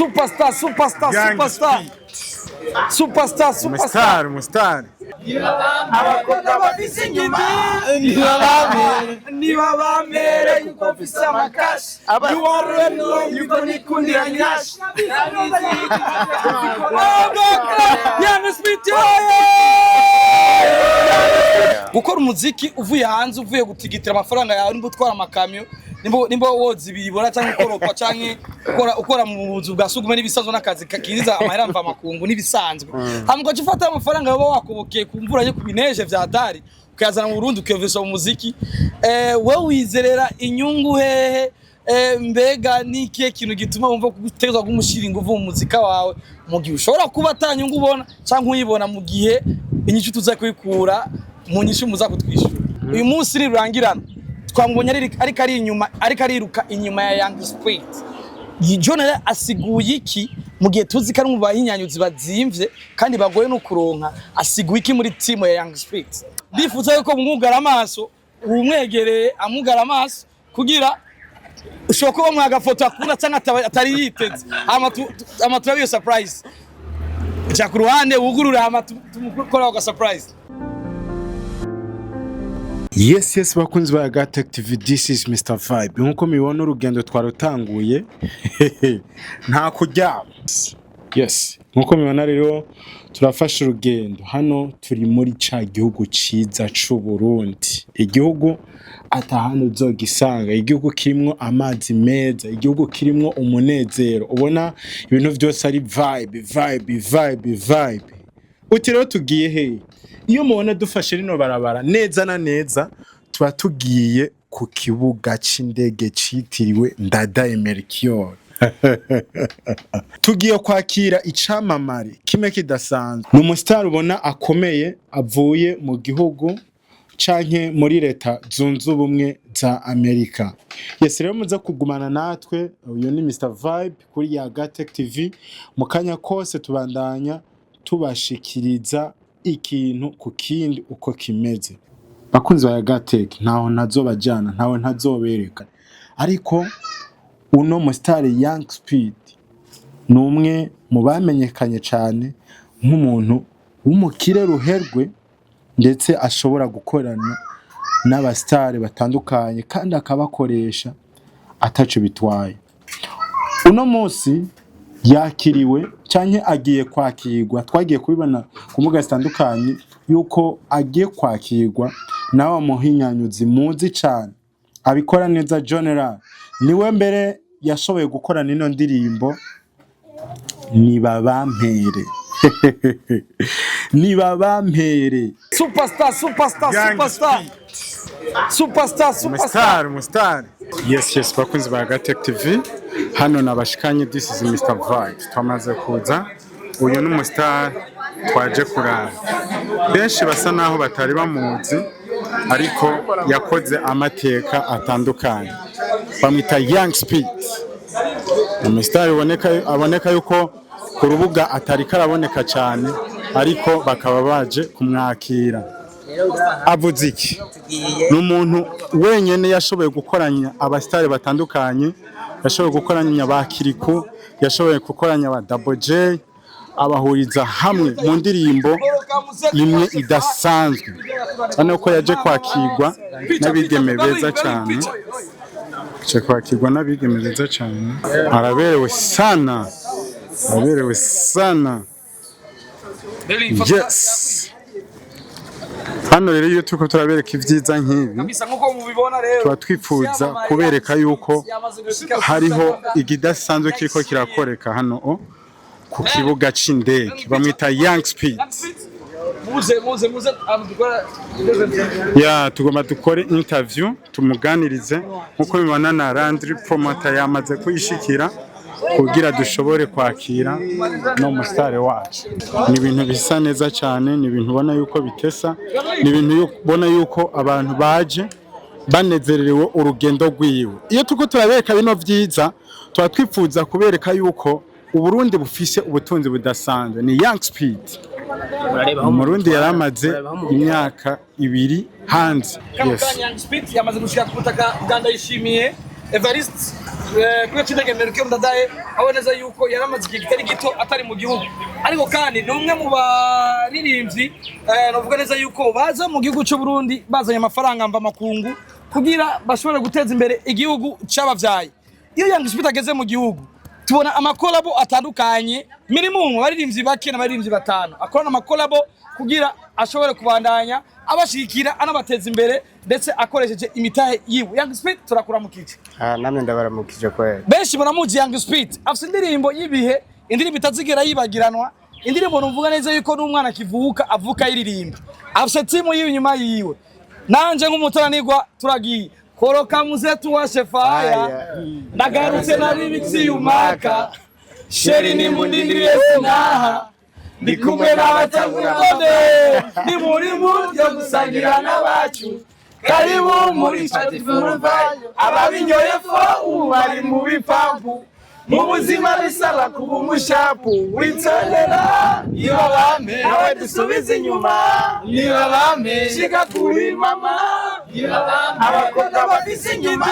Superstar, superstar, Young superstar. Superstar, superstar. Umustar, umustar. Abakobwa bafise inyuma niba bamere yuko mfise amakashi. You already know yuko nikundira nyashi. Young Smith. Gukora umuziki uvuye hanze, uvuye gutigitira amafaranga yawe, nimba utwara amakamyo, nimba woza ibibora cyangwa ukoropa cyangwa ukora mu buzu bwa sugumwe, n'ibisanzwe, n'akazi kinjiza amahera mva makungu n'ibisanzwe, hama ugaca ufata amafaranga waba wakobokeye ku mvura yo ku bineje vya dari, ukayazana mu Burundi, ukiyovesha mu muziki, wewe wizerera inyungu hehe? Mbega ni ikihe kintu gituma wumva gutegezwa kumushira inguvu mu muzika wawe mu gihe ushobora kuba ata nyungu ubona, cyangwa uyibona mu gihe inyishu tuza kuyikura mu nyishu muza kutwishyura? Uyu munsi ni rurangirana, twamubonye ariko ari inyuma, ariko ariruka inyuma ya Young Spirit. John rero asiguye iki mu gihe tuzi ko ari mu bahinyanyuzi bazimvye kandi bagoye no kuronka? Asiguye iki muri team ya Young Spirit? Ndifuza yuko mwugara amaso, umwegereye amugara amaso, kugira ushobora kuba mwa agafoto akunda cyangwa atari yiteze, hama turabe iyo surprise. Ja ku ruhande wugurure, hama tumukoraho aga surprise. Yes, bakunzi ba Gatech TV, this is Mr Vibe. Nkuko mubibona, urugendo twarutanguye, nta kuryama. Yes, nkuko mubibona rero turafashe urugendo. Hano turi muri ca gihugu ciza c'u Burundi. Igihugu atahandi uzogisanga, igihugu kirimwo amazi meza, igihugu kirimwo umunezero. Ubona ibintu vyose ari vibe, vibe, vibe, vibe. Uti rero tugiye he? Iyo mubona dufashe rino barabara neza na neza, tuba tugiye ku kibuga c'indege citiriwe Ndadaye Melchior. Tugiye kwakira icamamare kimwe kidasanzwe. Ni umusitari ubona akomeye, avuye mu gihugu canke muri Leta Zunze Ubumwe za Amerika. Yes, rero muze kugumana natwe. Uyu ni Mr Vibe kuri ya Gatech TV. Mu kanya kose tubandanya tubashikiriza ikintu ku kindi uko kimeze. Bakunzi ba Gatech, ntaho ntazobajana, ntawe ntazobereka, ariko uno musitari Young Speed ni umwe mu bamenyekanye cyane nk'umuntu w'umukire ruherwe, ndetse ashobora gukorana n'abasitari batandukanye kandi akabakoresha ataco bitwaye. Uno munsi yakiriwe canke agiye kwakirwa, twagiye kubibona ku mbuga zitandukanye yuko agiye kwakirwa nawe muhinyanyuzi muzi cane abikora neza, General. Niwe mbere yashoboye gukorana ino ndirimbo Nibabampere, Nibabampere. Superstar, superstar, Young superstar, superstar, superstar. Umustar, umustar. Yes, bakunzi ba Gatech TV, hano nabashikanye. This is Mr Vibe. Twamaze kuza. Uyu ni umustar twaje kuraba. Benshi basa naho batari bamuzi, ariko yakoze amateka atandukanye. Bamwita Young Speed. Umustar aboneka yuko ku rubuga atari karaboneka cyane, ariko bakaba baje kumwakira. Avuze iki? Ni umuntu wenyine yashoboye gukoranya abasitari batandukanye, yashoboye gukoranya ba Kiriku, yashoboye gukoranya ba Double J, abahuriza hamwe mu ndirimbo imwe idasanzwe. Urabona ko yaje kwakirwa n'abigeme beza cyane, yaje kwakirwa n'abigeme beza cyane. Araberewe sana, araberewe sana. Yes, hano rero iyo turiko turabereka ibyiza nk'ibi, Kabisa, nkuko mubibona rero, tuba twifuza kubereka yuko hariho ikidasanzwe kiriko kirakoreka hano ku kibuga c'indege. Bamwita Young Speed. Muze, muze, muze ahantu dukora. Ya, tugomba dukore interview, tumuganirize. Nkuko mubibona, na Landry Promoter yamaze kuyishikira kugira dushobore kwakira no musitari wacu. Ni ibintu bisa neza cyane, ni ibintu ubona yuko bitesa, ni ibintu ubona yuko abantu baje banezerewe urugendo rwiwe. Iyo turiko turabereka bino vyiza, tuba twifuza kubereka yuko Uburundi bufise ubutunzi budasanzwe. Ni Young Speed, Umurundi yaramaze imyaka 2 hanze. Kano Yes. kanya Young Speed yamaze gushika ku butaka bwa Ndayishimiye Evariste. Kuri cy'indege Melchior Ndadaye, aho neza yuko yaramaze igihe kitari gito atari mu gihugu, ariko kandi ni umwe mu baririmbyi navuga neza yuko baza mu gihugu cy'u Burundi bazanye amafaranga mva makungu kugira bashobore guteza imbere igihugu cy'abavyaye. Iyo Young Spit ageze mu gihugu, tubona amakolabo atandukanye, minimum abaririmbyi bake n'abaririmbyi batanu akorana amakolabo kugira ashobore kubandanya abashigikira, anabateza imbere, ndetse akoresheje imitahe yiwe. Young Spit, turakuramukije. Ah, namwe ndabaramukije kweli. Benshi baramuzi Young Spit, afite indirimbo y'ibihe, indirimbo itazigera yibagiranwa, indirimbo numvuga neza yuko n'umwana akivuka avuka yiririmba. Afite timu yiwe inyuma yiwe. Nanje nk'umutananirwa turagiye koroka muze tuwashe faya, ndagarutse na remix y'umaka, chérie ni munini sinaha, ndi kumwe n'abatagukone, ni muri buryo gusangira n'abacu. Karibu muri Party Full. Ababinyoye fo ubu bari mu bipampu, mu buzima bisaba kuba umushapu witondera. Niba bame nawe dusubize inyuma, niba bame shika kuri mama, niba bame abakobwa bafise inyuma,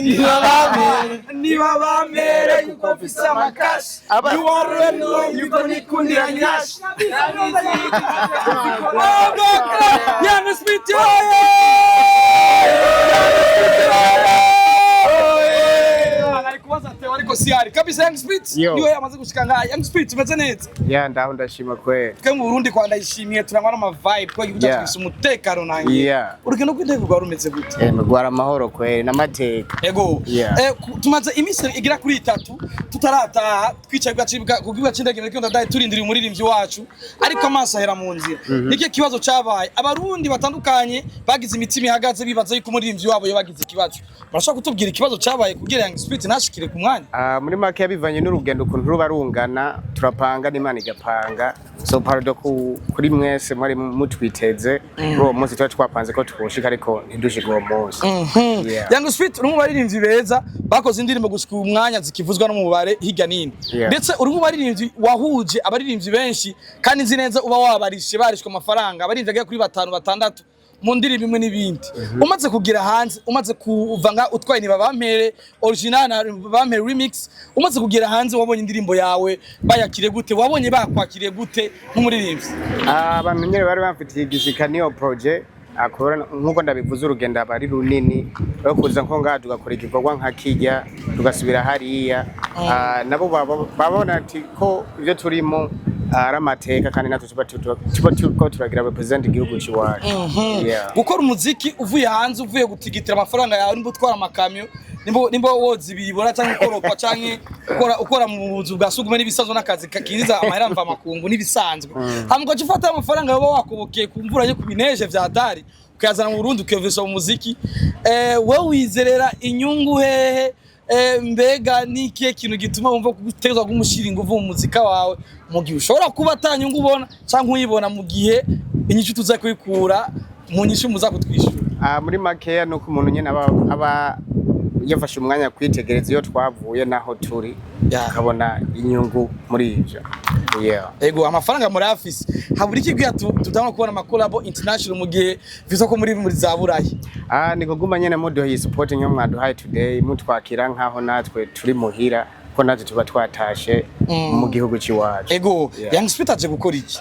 niba bame, niba bamere yuko mfise amakashi. You already know yuko nikundira nyashi. Young Spit, ari kubaza Theo ariko si ari kabisa. Young Spit Yo. niwe yamaze gushika ngaha. Young Spit, umeze neza? Yeah, ndaho ndashima kweli. Twe mu Burundi kwa ndayishimiye turangwa n'ama vibe kwa igihugu cyacu gifise umutekano nange. Urugendo rw'indege rwari rumeze gute? Eh, mugwara amahoro kweli n'amateka. Ego. Tumaze iminsi igera kuri itatu tutarataha, twicaye ku kibuga c'indege Melchior Ndadaye turindiriye umuririmbyi wacu, ariko amaso ahera mu nzira. Niki kibazo cabaye? Abarundi batandukanye bagize imitima ihagaze, bibaza yuko umuririmbyi wabo yabagize ikibazo. Barashobora kutubwira ikibazo cabaye kugira Young Spit ntashikire ku mwanya? Ah, muri make bivanye n'urugendo ukuntu ruba rungana, turapanga n'Imana igapanga. So pardon kuri mwese mwari mutwiteze kuri uwo munsi. Tuba twapanze ko twoshika ariko ntidushike uwo munsi. Yeah. Young Spit, uri mu baririmbyi beza bakoze indirimbo gushika uyu mwanya zikivuzwa no mu mubare hirya n'ino. Ndetse uri mu baririmbyi wahuje abaririmbyi benshi, kandi nzi neza uba wabarishe, barishwe amafaranga, abaririmbyi agera kuri batanu, batandatu mu ndirimbo imwe n'ibindi. Umaze kugira hanze, umaze kuva nga utwaye Niba Bampere original na Bampere remix, umaze kugira hanze, wabonye indirimbo yawe bayakire gute? Wabonye bakwakiriye gute nk'umuririmbyi? Ah, abantu nyene bari bamfitiye igishika niyo projet akora. Nkuko ndabivuze, urugendo aba ari runini rwo kuza nko ngaha tugakora igikorwa nka kirya, tugasubira hariya. Ah, nabo babona ati ko ibyo turimo ari amateka, kandi natwe tuba turiko turagira represent igihugu c'iwacu. Yeah. Gukora umuziki uvuye hanze, uvuye gutigitira amafaranga yawe, nimba utwara amakamyo, nimba woza ibibora cyangwa ukoropa cyangwa ukora mu buzu bwa sugumwe n'ibisanzwe n'akazi kinjiza amahera mva makungu n'ibisanzwe, hama ugaca ufata amafaranga waba wakobokeye ku mvura yo ku bineje vya dari, ukayazana mu Burundi, ukiyovesha mu muziki, wewe wizerera inyungu hehe? Mbega ni ikihe kintu gituma wumva gutegezwa kumushira inguvu mu muzika wawe mu gihe ushobora kuba ata nyungu ubona, cyangwa uyibona mu gihe inyishu tuza kuyikura mu nyishu muza kutwishyura? Ah, muri makeya nuko umuntu nyene aba yafashe umwanya kwitegereza iyo twavuye naho turi, akabona inyungu muri ivyo. Yeah. Ego, amafaranga muri afisi, habura iki kugira tutangwa kubona amakolabo international mu gihe visa ko muri za Burayi? Ah, ni kuguma nyene muduha iyi support nk'iyo mwaduhaye today, mutwakira nkaho natwe turi muhira, ko natwe tuba twatashe mu gihugu c'iwacu. Ego. Young Spit aje gukora iki?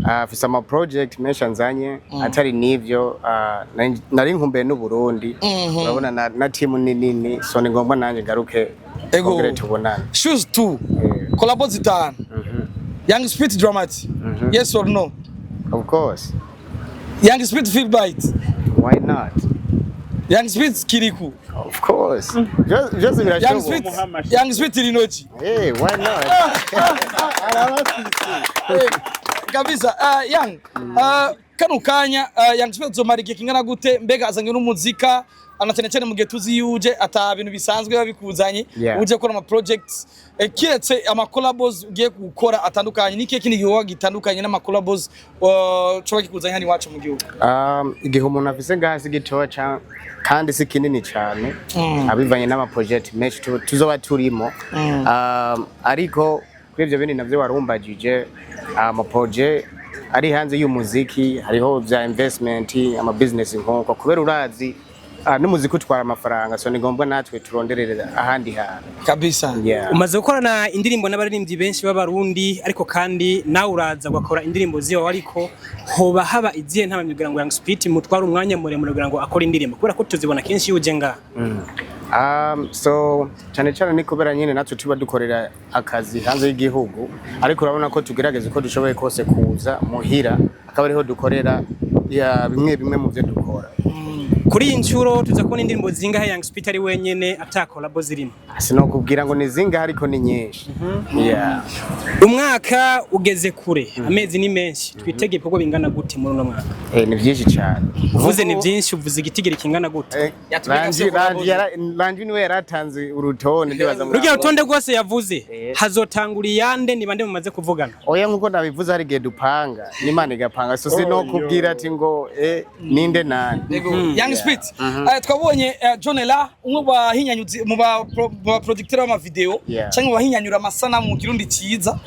Ah, afise ama project menshi anzanye atari n'ivyo. Ah, nari nkumbuye n'u Burundi. Urabona na team ni nini, so ni ngombwa nanjye ngaruke twongere tubonane. Shoes 2, kolabo zitanu, Young Spit Dramatic, yes or no? Of course. Young Spit Feel Bite? Why not? Young Spit Kiriku? Of course. Byose Young birashoboka. Spit, Young Spit Rinochi? Hey, why not? Arabafise. Kabisa. Young, kano kanya, Young Spit azomara igihe kingana gute? Mbega azanywe n'umuzika ana cyane cyane mu gihe tuzi yuje ata bintu bisanzwe biba bikuzanye, uje gukora ama projects, kiretse ama collabos ugiye gukora atandukanye, ni kihe kindi gikorwa gitandukanye n'ama collabos coba kikuzanye hano iwacu mu gihugu? Igihe umuntu afise ngaha si gitoya kandi si kinini cane, abivanye n'ama project menshi tuzoba turimo. Ariko kuri ivyo bindi navyo warumbajije, ama projet ari hanze y'umuziki, hariho vya investment, ama business, nkuko kubera urazi N'umuziki utwara amafaranga, so ni ngombwa natwe turonderere ahandi hantu. Kabisa. Yeah. Umaze gukorana indirimbo n'abaririmbyi benshi b'Abarundi, ariko kandi nawe uraza ugakora indirimbo ziwawe, ariko hoba haba izihe ntabamye kugira ngo Young Spit mutware umwanya muremure kugira ngo akore indirimbo, kubera ko tuzibona kenshi iyo uje ngaha? So cyane cyane ni kubera nyine natwe tuba dukorera akazi hanze y'igihugu, ariko urabona ko tugerageza uko dushoboye kose kuza muhira akaba ariho dukorera ya bimwe bimwe mu byo dukora. Kuri iyi nshuro tuza kubona indirimbo zingahe Young Spit ari wenyene, ata collabo zirimo? Sinokubwira ngo ni zingahe, ariko ni nyinshi, yeah. Umwaka ugeze kure, amezi ni menshi, twitege ibikorwa bingana gute muri uno mwaka? Ni byinshi cyane. Uvuze ni byinshi, uvuze igitigiri kingana gute? Yatubwiye Lanji ko Lanji Lanji niwe yaratanze urutonde, ndibaza Rugira rutonde rwose yavuze, hazotangura iyande? Ni bande mumaze kuvugana? Oya, nkuko nabivuze, hari igihe dupanga n'Imana igapanga, so sinokubwira ati ngo ninde nani. Yego, Young Spit. Twabonye John Ella, umwe mu bahinyanyuzi, mu ba producteur b'amavideo cyangwa mu bahinyanyura amasanamu mu Kirundi ciza,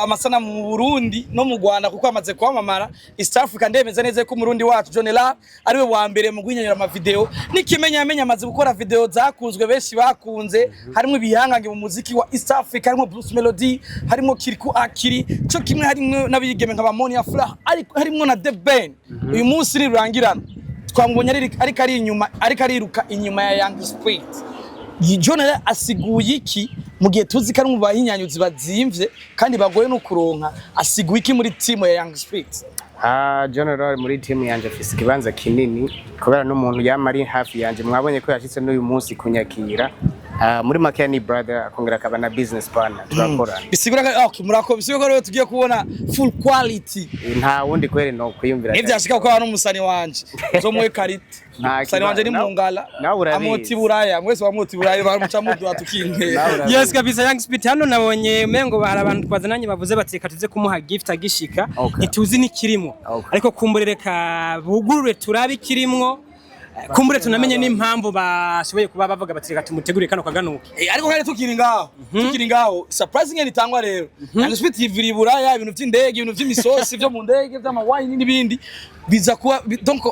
amasanamu mu Burundi no mu Rwanda, kuko amaze kwamamara East Africa. Ndemeza neza ko Umurundi wacu John Ella ariwe wa mbere mu guhinyanyura amavideo, n'ikimenya yamenye amaze gukora video zakunzwe, benshi bakunze, harimo ibihangange mu muziki wa East Africa, harimo Bruce Melody, harimo Kirikou Akili, cyo kimwe harimo n'abigeme nka ba Monia Fleur, ariko harimo na The Ben. Uyu munsi ni rurangirana, twamubonye ariko ari inyuma, ariko ariruka inyuma ya Young Spit. John rero asiguye iki mu gihe tuzi ko ari mu bahinyanyuzi bazimvye kandi bagoye no kuronka? Asiguye iki muri team ya Young Spit? John Roy muri team yanje afise ikibanza kinini, kubera n'umuntu yama ari hafi yanje. Mwabonye ko yashitse n'uyu munsi kunyakira. Muri make ni brother, akongera akaba na business partner, turakorana. Bisigura ko, okay, murako, bisigura ko rero tugiye kubona full quality. Nta wundi kweri no kwiyumvira. Nivyashika ko hano umusani wanje uzomuhe karite. Nta Umusani wanje ni kibazo. mungala. Nawe urabizi. Amoti buraya, mwese bamwoti buraya, bamuca muduha tukinkera. Nawe urabizi. Yes kabisa, Young Spit, hano nabonye umengo hari abantu twazananye bavuze bati reka tuze kumuha gift agishika. Ntituzi n'ikirimo, ariko kumbure reka bugurure turabe ikirimwo, kumbure tunamenye n'impamvu bashoboye kuba bavuga bati reka tumutegurire kano kaganuke. Ariko kandi tukiri ngaho, surprise ngene itangwa rero. Young Spit yivira iburaya, ibintu vy'indege, ibintu vy'imisosi vyo mu ndege, vy'amawine n'ibindi biza kuba donc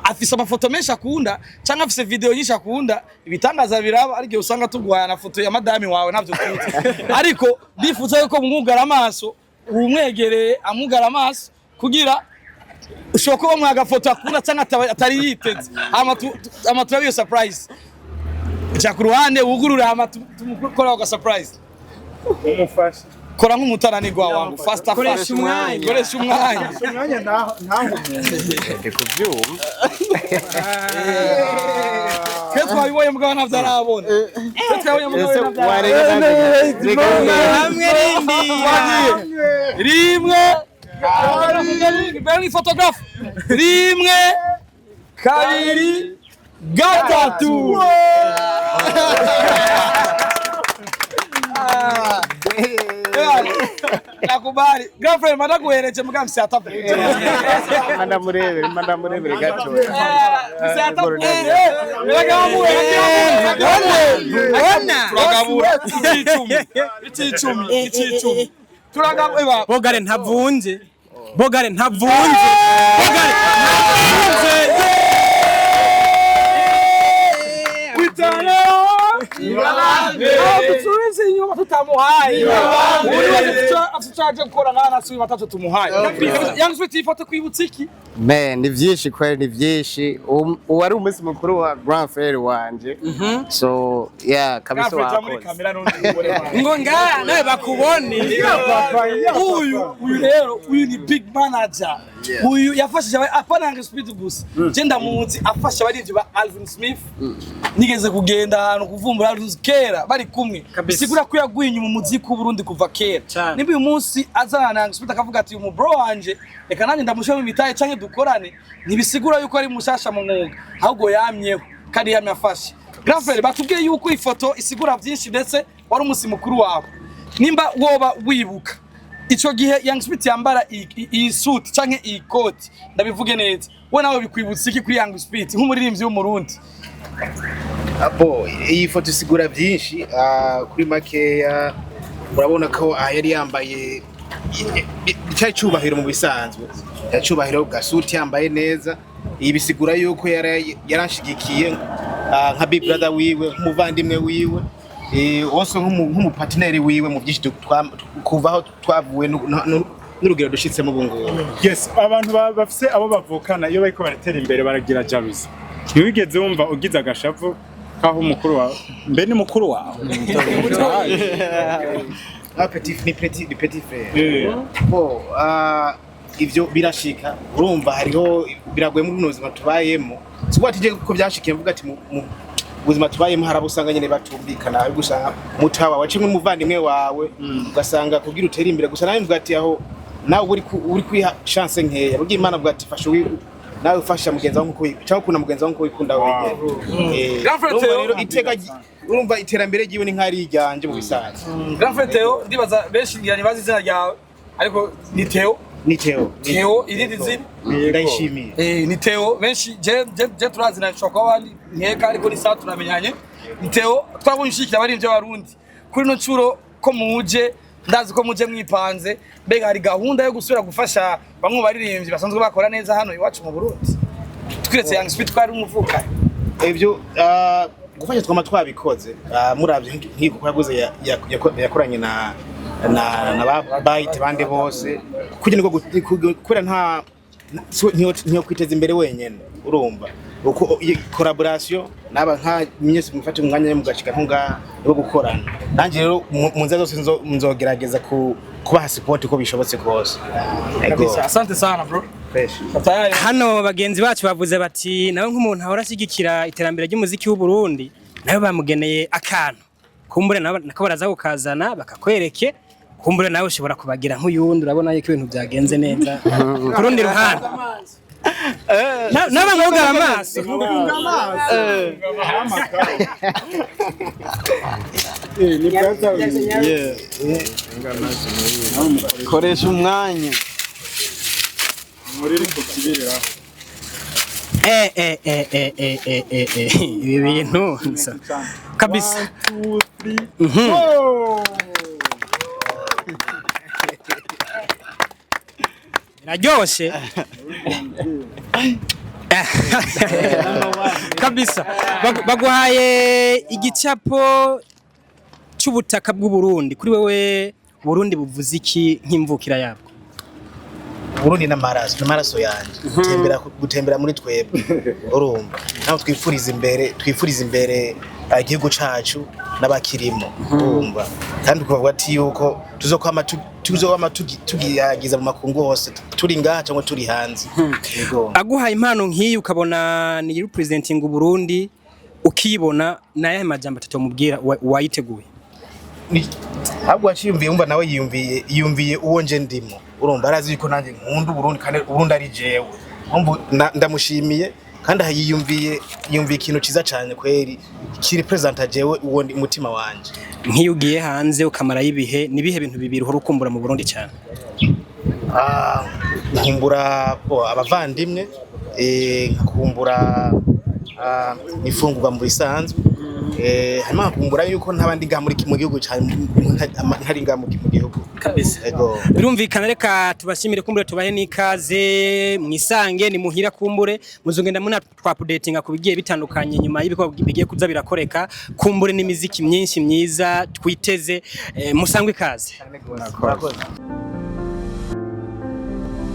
afise amafoto menshi akunda cyangwa afise video nyinshi akunda. Ibitangaza biraba, ariko usanga tuguhaya na foto ya madami wawe ntavyo tuzi, ariko ndifuza yuko mwugara amaso, umwegereye amugara amaso, kugira ushobora kuba muha agafoto akunda cyangwa atari yiteze, hama turabe iyo surprise. Ja ku ruhande wugurure, hama tumukoraho aga surprise. Umufashe. Kora nk'umutananirwa wangu, faster. Koresha Fast. umwanya. Koresha umwanya. Umwanya ntaho umuntu. Ndi kuvyumva. Twe twabibonye mugabo ntavyo arabona. Twe twabibonye mugabo Ese ntavyo wareka arabona. Hamwe rindi. Rimwe, kabiri, photographe, rimwe, kabiri, gatatu. Ah. Nakubali girlfriend, madaguhereje mugabo msiyatavuze. Mandamurebere, mandamurebere gato. Msiyatavuze. Turagabura icicumi, icicumi, icicumi, turagabura. Bogare ntavunje, bogare ntavunje, bogare ntavunje. Bitano dusubize inyuma tutamuhaye. Umuntu wese afite gukora nkana nasubiye batatu tumuhaye. Young Sweet, ifoto kwibutsa iki? Man, ni vyinshi kweri, ni vyinshi. Uwari umunsi mukuru wa grand frère wanje, so yeah, kabisa. Girlfriend, ja muri Wakoze. kamera n'undi mugore wawe. Ngo nga nawe bakubone. Uyu rero, uyu ni big manager. Uyu yafashije apana Young Speed gusa, je ndamuzi afasha abarivyi ba Alvin Smith. Nigeze kugenda ahantu kuvumbura Alvin kera bari kumwe. Kabisa. Bisigura ko yaguye inyuma umuziki w'Uburundi kuva kera. Cane. Nimba uyu munsi azana na Young Speed akavuga ati uyu bro wanje reka nanjye ndamushyira mu mitahe canke dukorane, ntibisigura yuko ari mushasha mu mwuga, ahubwo yamyeho kandi yamye afashe. Grand frère, batubwiye yuko ifoto isigura byinshi, ndetse wari umunsi mukuru wawe. Nimba woba wibuka ico gihe Young Smith yambara iyi suit canke iyi koti, ndabivuge neza, we nawe bikwibutsa iki kuri Young Smith nk'umuririmbyi w'Umurundi? Abo iyi foto isigura byinshi. Kuri makeya urabona ko yari yambaye cyari cyubahiro mu bisanzwe, cyari cyubahiro gasuti, yambaye neza. Ibi bisigura yuko yaranshigikiye nka big brother wiwe, nk'umuvandimwe wiwe, also nk'umupartner wiwe mu byinshi kuva aho twavuye n'urugero dushitsemo ubu ngubu. Yes, abantu bafise abo bavukana, iyo bariko baratera imbere baragira jalousie. Ntiwigeze wumva ugize agashavu kaho umukuru wawe, mbe ni mukuru wawe? Ah, petit, ni petit, ni petit frère. Eh. Bo, ivyo birashika. Urumva hariho biragoye muri buno buzima tubayemo. Sikuba tije ko byashikiye, mvuga ati mu buzima tubayemo hari abo usanga nyene batumvikana, ariko usanga mutawa wace nk'umuvandimwe wawe, ugasanga kugira utere imbere gusa. Nawe mvuga ati aho nawe uri kwiha chance nkeya. Burya Imana avuga ati fasha nawe ufasha mugenzi wawe nkuko cyangwa ukunda mugenzi wawe nkuko wikunda wenyene. Grand frère Urumva Theo. rero iteka urumva iterambere ryiwe ni nk'ari iryanje mu bisanzwe. Grand frère Theo, ndibaza benshi ngira ntibazi izina ryawe, ariko ni Theo. Ni Theo. Theo irindi zina? Ndayishimiye. Ni Theo. Benshi je turazina, nshobora kuba abandi nkeka, ariko ni sawa, turamenyanye. Ni Theo. Twabonye ushigikira abaririmbyi b'Abarundi. Kuri ino ncuro ko muje, ndazi ko muje mwipanze. Mbega hari gahunda yo gusubira gufasha bamwe mu baririmbyi basanzwe bakora neza hano iwacu mu Burundi, twiretse Young Speed twari umuvukanye? Ibyo gufasha twama twabikoze. Muravye nk'iko yaguze yakoranye na ba bayite bande bose kugira ngo kubera nta ntiyo kwiteza imbere wenyene. Urumva uko iyi collaboration naba nka mwese mufate umwanya mugashika nko ngaha wo gukorana nanjye. Rero mu nzira zose nzogerageza kubaha support uko bishobotse kose. Ego. Kabisa, asante sana bro. Fresh. Tayari. Hano bagenzi bacu bavuze bati nawe nk'umuntu ahora ashyigikira iterambere ry'umuziki w'u Burundi, nawe bamugeneye akantu. Kumbure nabo nako baraza kukazana bakakwereke. Kumbure nawe ushobora kubagira nk'uyundi. Urabona yuko ibintu byagenze neza ku rundi ruhande. N'abamwugara amaso. Ni brother wiwe. Koresha umwanya. Muri ku kibirira. Ibi bintu kabisa. One, two, three, go! Biraryoshe kabisa. Baguhaye igicapo cy'ubutaka bw'u Burundi. Kuri wewe Burundi buvuze iki nk'imvukira yabwo? Burundi n'amaraso yanje, gutembera muri twebwe. Urumva naho twifuriza imbere igihugu cacu n'abakirimo. Urumva kandi kuvuga ati yuko tuzokwama tugiyagiza mu makungu hose, turi ngaha cyangwa turi hanze. Yego. Aguhaye impano nk'iyi, ukabona ni representing Burundi, ukibona, nayahe majambo atatu mubwira wayiteguye? Ahubwo waciyumviye, wumva nawe yiyumviye uwo nje ndimo. Urumva arazi yuko nanjye nkunda Uburundi kandi Uburundi ari jewe. Urumva ndamushimiye kandi aha yiyumviye ikintu ciza cane kweri kiri presenta jewe uwo ndi umutima wanje. Nk'iyo ugiye hanze ukamarayo ibihe, ni ibihe bintu bibiri uhora ukumbura mu Burundi cyane? Nkumbura bo abavandimwe, nkakumbura ifungurwa mu bisanzwe, hanyuma nkakumbura yuko ntabandi ngaha mu gihugu cane, ntari ngaha mu gihugu. Kabisa. Ego. Birumvikana. Reka tubashimire, kumbure tubahe n'ikaze, mwisange ni muhira. Kumbure muzogenda muna twaupdatinga ku bigiye bitandukanye nyuma y'ibikorwa bigiye kuza birakoreka, kumbure n'imiziki myinshi myiza twiteze. Musangwe ikaze. Murakoze.